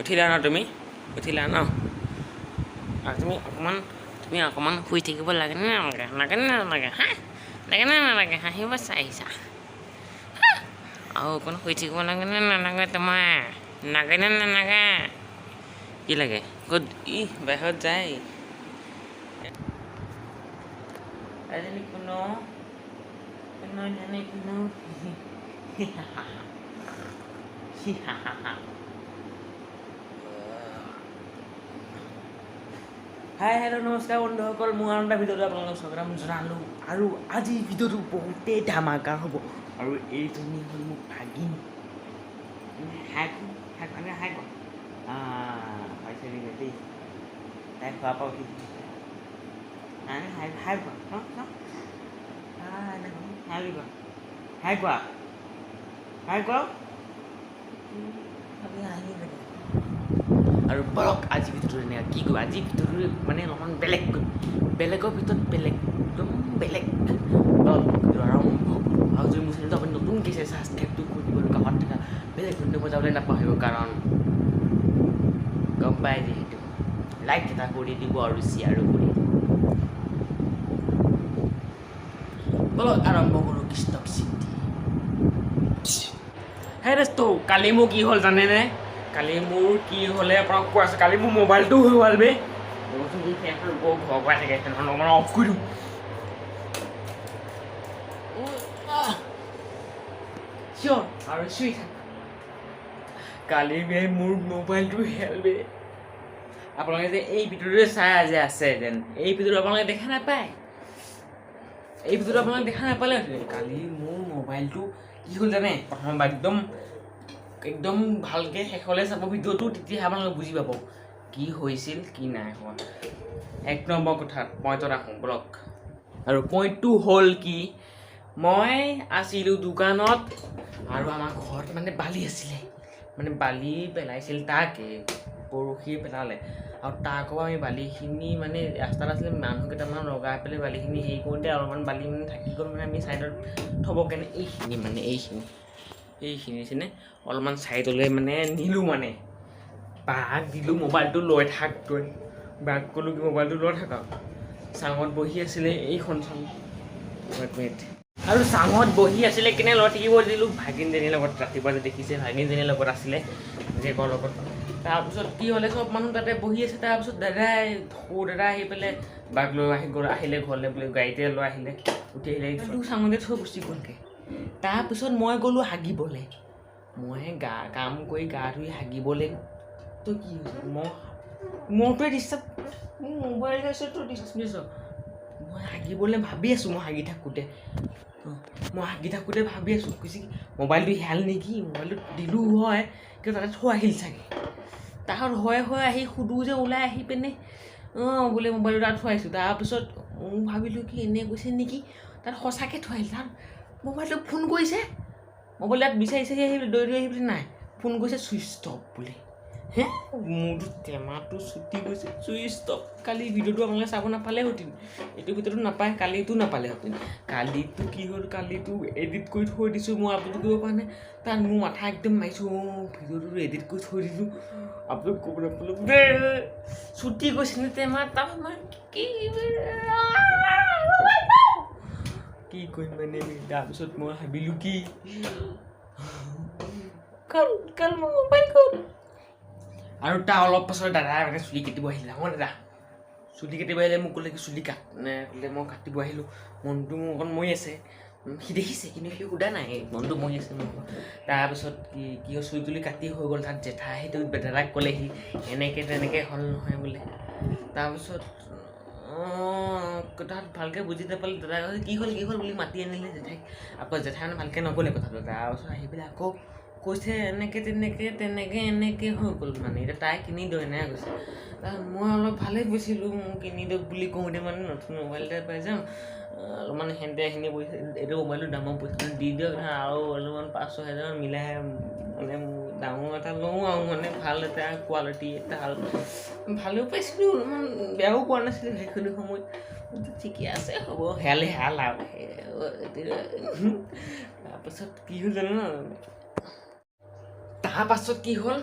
উঠিলা ন? তুমি উঠিলা ন? আৰু তুমি অকণমান শুই থাকিব লাগে নে নালাগে? লাগে নে নালাগে? হা, লাগে নে নালাগে? হাঁহিব চাইছা। আৰু অকণ শুই থাকিব লাগে নে নালাগে তোমাৰ? লাগে নে নালাগে? কি লাগে? ক'ত ই বাহিৰত যায়? এজনী কোনো কোনো জানে কোনো। হাই, হেল্ল', নমস্কাৰ বন্ধুসকল, মোৰ আন এটা ভিডিঅ'টো আপোনালোকক স্বাগতম জনালোঁ। আৰু আজি ভিডিঅ'টো বহুতেই ধামাকাৰ হ'ব। আৰু এইজনী হ'ল মোৰ ভাগিন। হাই, হাই, হাই, হাই কোৱা। পাইছে দেই। তাই খোৱাৰ পৰা উঠি হাই, হাই, হাই কোৱা। হাই কোৱা, হাই কোৱা, হাই কোৱা। হাঁহি থাকে। আৰু বলক, আজি ভিডিঅ'টো এনেকুৱা কি কৰিম? আজি ভিডিঅ'টো মানে অলপমান বেলেগ কৰিম, বেলেগৰ ভিতৰত বেলেগ, একদম বেলেগ। বলক, ভিডিঅ'টো আৰম্ভ কৰোঁ। আৰু যদি মোৰ চেনেলটো আপুনি নতুনকৈ চাইছে, ছাবস্ক্ৰাইবটো কৰি দিব আৰু কাষত থকা বেল আইকনটো বজাবলৈ নাপাহৰিব, কাৰণ গম পাই যিহেতু লাইক এটা কৰি দিব আৰু শ্বেয়াৰো কৰি দিব। বলক, আৰম্ভ কৰোঁ। কৃষ্ণক চিন্তি হে দোস্ত, কালি মোৰ কি হ'ল জানেনে? কালি মোৰ কি হ'লে আপোনাক কৈ আছোঁ। কালি মোৰ মোবাইলটো হৈ গ'ল বে। ৰ'বচোন, এই ফেনখন লোকৰ ঘৰৰ পৰা থাকে, ফেনখন অকণমান অফ কৰি দিওঁ। চিয়ৰ আৰু চুই থাক। কালি বে মোৰ মোবাইলটো হেল বে। আপোনালোকে যে এই ভিডিঅ'টো চাই আজি আছে যেন, এই ভিডিঅ'টো আপোনালোকে দেখা নাপায়। এই ভিডিঅ'টো আপোনালোকে দেখা নাপালে। কালি মোৰ মোবাইলটো কি হ'ল জানে? প্ৰথম একদম একদম ভালকৈ শেষলৈ চাব ভিডিঅ'টো, তেতিয়াহে আপোনালোকে বুজি পাব কি হৈছিল, কি নাই হোৱা। এক নম্বৰ কথাত পইণ্টত আহোঁ বলক। আৰু পইণ্টটো হ'ল কি, মই আছিলোঁ দোকানত আৰু আমাৰ ঘৰত মানে বালি আছিলে, মানে বালি পেলাইছিল, তাকে পৰহি পেলালে। আৰু তাৰ পৰা আমি বালিখিনি মানে ৰাস্তাত আছিলে, মানুহ কেইটামান লগাই পেলাই বালিখিনি হেৰি কৰোঁতে অলপমান বালি মানে থাকি গ'ল। মানে আমি ছাইডত থ'ব কাৰণে এইখিনি, মানে এইখিনি এইখিনি আছিলে, অলপমান ছাইডলৈ মানে নিলোঁ। মানে বাক দিলোঁ, মোবাইলটো লৈ থাক তই। বাক ক'লোঁ কি মোবাইলটো লৈ থাক। আৰু চাঙত বহি আছিলে, এইখন চাং, ৱেইট। আৰু চাঙত বহি আছিলে কেনে লৈ থাকিব দিলোঁ। ভাগিনজনীৰ লগত, ৰাতিপুৱা যে দেখিছে, ভাগিনজনীৰ লগত আছিলে, জীয়েকৰ লগত। তাৰপিছত কি হ'লে, চব মানুহ তাতে বহি আছে। তাৰপিছত দাদাই, সৰু দাদা আহি পেলাই বাক লৈ আহি গ'ল। আহিলে ঘৰলৈ বোলে, গাড়ীতে লৈ আহিলে, উঠি আহিলে, চাঙতে থৈ গুচি গ'লগৈ। তাৰপিছত মই গ'লোঁ হাগিবলৈ। মই গা কাম কৰি গা ধুই হাগিবলৈ তই কি হৈছে, মই মোৰটোৱে ডিষ্টাৰ্ব, মোৰ মোবাইল আছে তোৰ ডিষ্টাৰ্ব শুনিছ। মই হাগিবলৈ ভাবি আছোঁ, মই হাগি থাকোঁতে ভাবি আছোঁ, কৈছে কি মোবাইলটো হেৰাল নেকি? মোবাইলটো দিলোঁ হয়, কিন্তু তাতে থৈ আহিল চাগে। তাৰপিছত হয় হয় আহি সুধোঁ যে ওলাই আহি পিনে, অঁ বোলে মোবাইলটো তাত থৈ আহিছোঁ। তাৰপিছত মই ভাবিলোঁ কি এনেই কৈছে নেকি, তাত সঁচাকৈ থৈ আহিল। তাত মোবাইলটো ফোন কৰিছে, মোবাইল তাত বিচাৰি বিচাৰি আহি দৌৰি দৌৰি আহি পেলাই নাই, ফোন কৰিছে, চুইচ অফ বোলে। হে, মোৰতো টেমাটো চুটি গৈছে, চুইচ অফ। কালি ভিডিঅ'টো আপোনালোকে চাব নাপালে হেঁতেন, এইটো ভিডিঅ'টো নাপায়, কালিতো নাপালে হেঁতেন। কালিতো কি হ'ল, কালিতো এডিট কৰি থৈ দিছোঁ, মই আপলোড কৰিব পৰা নাই। তাত মোৰ মাথা একদম মাৰিছোঁ, অঁ ভিডিঅ'টো এডিট কৰি থৈ দিছোঁ, আপলোড কৰিব নাপালোঁ। চুটি গৈছে নে টেমা। তাৰ মই কি কি কৰিম মানে? তাৰপিছত মই ভাবিলোঁ কি কাল কাল মোৰ মোবাইল গ'ল। আৰু তাৰ অলপ পাছত দাদাই মানে চুলি কাটিব আহিলে, ডাঙৰ দাদা। চুলি কাটিব আহিলে, মোক ক'লে কি চুলি কাট নে ক'লে। মই কাটিব আহিলোঁ, মনটো মোৰ অকণ মৰি আছে। সি দেখিছে, কিন্তু সি সোধা নাই, মনটো মৰি আছে মোৰ। তাৰপিছত কি কি হ'ল, চুলি তুলি কাটি হৈ গ'ল। তাত জেঠাই সেইটো দাদাক ক'লে, সি এনেকৈ তেনেকৈ হ'ল নহয় বোলে। তাৰপিছত অঁ তাত ভালকৈ বুজি নাপালে। দাদাই কৈছে কি হ'ল, কি হ'ল বুলি মাতি আনিলে জেঠাইক। আকৌ জেঠাই মানে ভালকৈ নক'লে কথাটো। তাৰপাছত আহি পেলাই আকৌ কৈছে, এনেকৈ তেনেকৈ তেনেকৈ এনেকৈ হৈ গ'ল, মানে এতিয়া তাই কিনি দিয়ক এনেকৈ কৈছে। তাৰপিছত মই অলপ ভালেই পাইছিলোঁ, মোক কিনি দিয়ক বুলি কওঁতে মানে নতুন মোবাইল এটা পাই যাম, অলপমান সিহঁতে এইখিনি পইচা, এইটো মোবাইলটোৰ দামৰ পইচাটো দি দিয়ক আৰু অলপমান 5-6 হেজাৰমান মিলাই মানে ডাঙৰ এটা লওঁ আৰু মানে ভাল এটা কোৱালিটি এটা ভাল। ভালেও পাইছিলোঁ, অলপমান বেয়াও পোৱা নাছিলোঁ সেইখিনি সময়ত। ঠিকে আছে, হ'ব, হেৰালে হেৰাল আৰু। তাৰপাছত কি হ'ল জানো ন? তাৰপাছত কি হ'ল?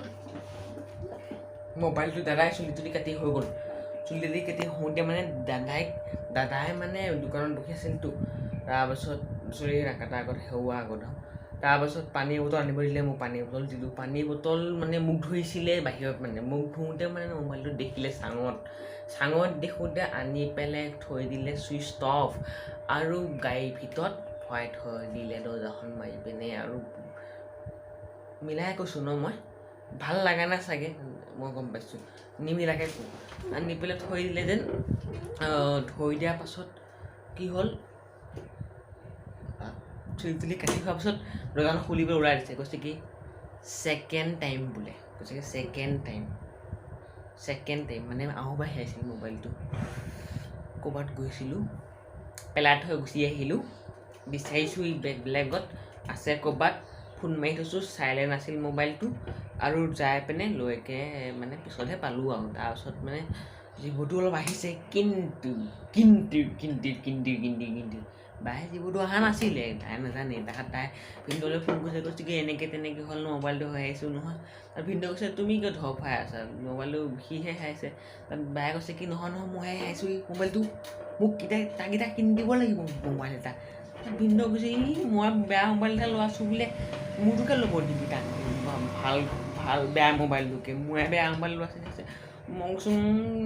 মোবাইলটো দাদাই চুলি তুলি কাটি হৈ গ'ল। চুলি তুলি কাটি হওঁতে মানে দাদাই মানে দোকানত বহি আছিলতো। তাৰপাছত চুলি নাকাটা আগত সেওৱা আগত, তাৰপাছত পানী বটল আনিব দিলে, মোক পানী বটল দিলোঁ। পানী বটল মানে মুখ ধুইছিলে বাহিৰত, মানে মুখ ধুওঁতে মানে মোবাইলটো দেখিলে চাঙত দেখোঁতে আনি পেলাই থৈ দিলে ছুইচ অফ, আৰু গাড়ীৰ ভিতৰত ভৰাই থৈ দিলে দৰ্জাখন মাৰি পিনে। আৰু মিলাই কৈছোঁ ন মই, ভাল লগা নাই চাগে, মই গম পাইছোঁ, নিমিলাকৈ আনি পেলাই থৈ দিলে যেন। থৈ দিয়াৰ পাছত কি হ'ল, চুলি তুলি কাটি খোৱাৰ পাছত দৰ্জাখন খুলি পেলাই ওলাই দিছে, কৈছে কি ছেকেণ্ড টাইম বোলে, কৈছে কি ছেকেণ্ড টাইম মানে আহোঁ হেৰাইছিল মোবাইলটো, ক'ৰবাত গৈছিলোঁ, পেলাই থৈ গুচি আহিলোঁ, বিচাৰিছোঁ বেলেগত আছে ক'ৰবাত, ফোন মাৰি থৈছোঁ, চাইলেণ্ট আছিল মোবাইলটো, আৰু যাই পিনে লৈকে মানে পিছতহে পালোঁ আৰু। তাৰপাছত মানে জীৱটো অলপ আহিছে, কিন্তু কিন্তু কিন্তু কিন্তু কিন্তু কিন্তু বায়ে জীৱটো অহা নাছিলে, তাই নাজানে। তাহাঁত তাই ভিনদেউলৈ ফোন কৰিছে, কৈছে কি এনেকৈ তেনেকৈ হ'ল মোবাইলটো হেৰাইছোঁ নহয়। আৰু ভিনদেউ কৈছে তুমি কিয় ধৰফৰাই আছা, মোবাইলটো সিহে হেৰাইছে। তাত বায়ে কৈছে কি নহয় নহয় মইহে হেৰাইছোঁ মোবাইলটো, মোক কেতিয়া তাক কিনি দিব লাগিব মোবাইল এটা। তাত ভিনদেউ কৈছে ই মই বেয়া মোবাইল এটা লোৱা আছোঁ বোলে, মোৰটোকে ল'ব দিবি তাক, ভাল ভাল বেয়া মোবাইলটোকে, মোৰে বেয়া মোবাইল লোৱা আছে। মই কৈছোঁ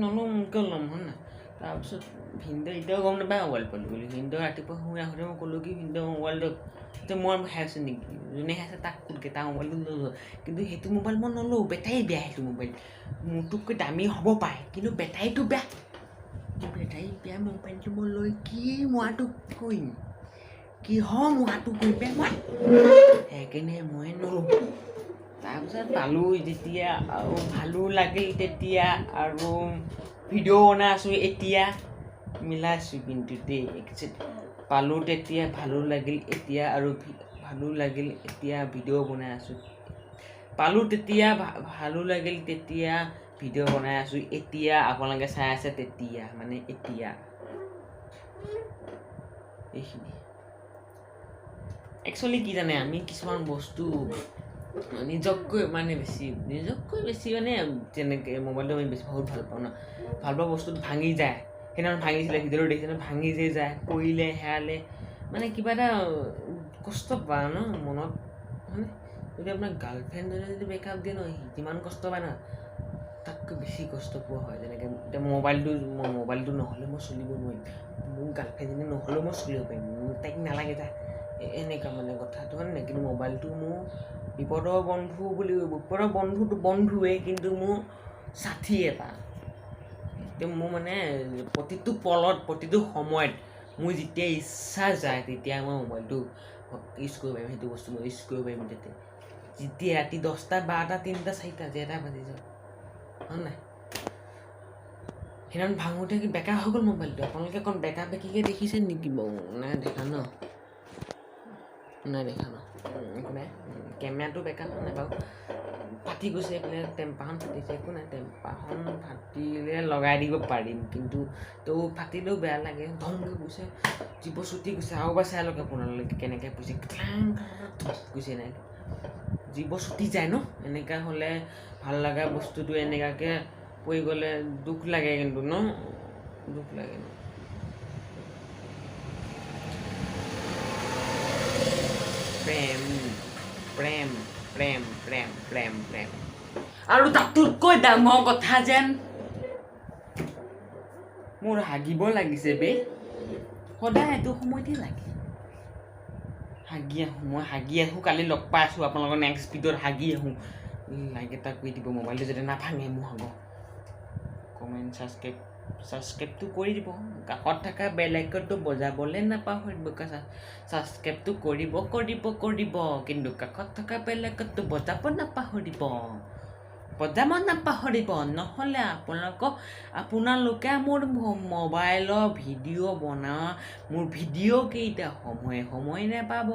নলওঁ, কিয় ল'ম হয় নাই। তাৰপিছত ভিনদেউ এতিয়াও গম নাপায় মোবাইল পালোঁ বুলি। ভিনদেউ ৰাতিপুৱা শুই আহোঁতে মই ক'লোঁ কি ভিনদেউ মোবাইলটো এতিয়া মই হেৰাইছোঁ নেকি, যোনে হেৰাইছে তাক সোধগে, তাৰ মোবাইলটো লৈ ল। কিন্তু সেইটো মোবাইল মই নলওঁ, বেটাৰী বেয়া সেইটো মোবাইল, মোৰটোতকৈ দামী হ'ব পাৰে কিন্তু বেটাৰীটো বেয়া। বেটাৰী বেয়া মোবাইলটো মই লৈ কি মোৱাটো কৰিম, কিহৰ মোৱাটো কৰিম বে মই, সেইকাৰণে মই নলওঁ। তাৰপিছত পালোঁ যেতিয়া আৰু ভালো লাগিল তেতিয়া, আৰু ভিডিঅ' বনাই আছোঁ এতিয়া, মিলাইছোঁ কিন্তু দেই। পালোঁ তেতিয়া ভালো লাগিল এতিয়া, আৰু ভালো লাগিল এতিয়া ভিডিঅ' বনাই আছোঁ। পালোঁ তেতিয়া ভালো লাগিল তেতিয়া ভিডিঅ' বনাই আছোঁ এতিয়া, আপোনালোকে চাই আছে তেতিয়া মানে এতিয়া এইখিনি। একচুৱেলি কি জানে, আমি কিছুমান বস্তু নিজতকৈ মানে বেছি, নিজতকৈ বেছি মানে যেনেকৈ মোবাইলটো আমি বেছি বহুত ভাল পাওঁ ন, ভাল পোৱা বস্তুটো ভাঙি যায়। সেইদিনাখন ভাঙিছিলে, ভিডিঅ'টো দেখিছে, ভাঙি যে যায়, পৰিলে হেৰালে মানে কিবা এটা কষ্ট পায় ন মনত। মানে যদি আপোনাৰ গাৰ্লফ্ৰেণ্ডজনে যদি ব্ৰেকআপ দিয়ে ন, যিমান কষ্ট পায় ন তাতকৈ বেছি কষ্ট পোৱা হয়। যেনেকৈ এতিয়া মোবাইলটো, মই মোবাইলটো নহ'লে মই চলিব নোৱাৰিম, মোৰ গাৰ্লফ্ৰেণ্ডজনী নহ'লেও মই চলিব পাৰিম, তাইক নালাগে যা, এনেকুৱা মানে কথাটো হয় নাই। কিন্তু মোবাইলটো মোৰ বিপদৰ বন্ধু বুলি, বিপদৰ বন্ধুটো বন্ধুৱেই, কিন্তু মোৰ সাথী এটা। এতিয়া মোৰ মানে প্ৰতিটো পলত, প্ৰতিটো সময়ত মোৰ যেতিয়া ইচ্ছা যায় তেতিয়া মই মোবাইলটো ইউজ কৰিব পাৰিম, সেইটো বস্তু মই ইউজ কৰিব পাৰিম তেতিয়া। যেতিয়া ৰাতি 10টা 12টা 3টা 4টা যেটা বাজি যাওক, হয় নাই। সেইদিনাখন ভাঙোতে কি বেকা হৈ গ'ল মোবাইলটো। আপোনালোকে অকণ বেকা বেকিকৈ দেখিছে নেকি বাৰু? নাই দেখা ন, নাই দেখা ন, একো নাই। কেমেৰাটো বেকা হোৱা নাই বাৰু, ফাটি গৈছে এইফালে, টেম্পাৰখন ফাটিছে, একো নাই। টেম্পাৰখন ফাটিলে লগাই দিব পাৰিম, কিন্তু তো ফাটিলেও বেয়া লাগে, ধমকৈ গৈছে, জীৱ চুটি গৈছে। আৰু এবাৰ চাই লওক আপোনালোকে কেনেকৈ গৈছে, গৈছে নাই, জীৱ চুটি যায় ন। এনেকুৱা হ'লে ভাল লগা বস্তুটো এনেকুৱাকৈ পৰি গ'লে দুখ লাগে কিন্তু ন, দুখ লাগে ন। প্ৰেম প্ৰেম প্ৰেম প্ৰেম প্ৰেম প্ৰেম। আৰু তাতোতকৈ ডাঙৰ কথা যেন মোৰ হাগিব লাগিছে বে, সদায় এইটো সময়তে লাগে হাগি আহোঁ মই, হাগি আহোঁ। কালি লগ পাই আছোঁ আপোনালোকৰ নেক্সট ভিডিঅ'ত, হাগি আহোঁ। লাইক এটা কৰি দিব, মোবাইলটো যাতে নাভাঙে মোৰ হাগ। কমেণ্ট ছাবস্ক্ৰাইব, ছাবস্ক্ৰাইবটো কৰি দিব, কাষত থকা বেল আইকনটো বজাবলৈ নাপাহৰিব। ছাবস্ক্ৰাইবটো কৰিব কৰিব কৰিব, কিন্তু কাষত থকা বেল আইকনটো বজাব নাপাহৰিব, বজাব নাপাহৰিব, নহ'লে আপোনালোকে মোৰ মোবাইলৰ ভিডিঅ' বনোৱা মোৰ ভিডিঅ'কেইটা সময়ে সময়ে নাপাব।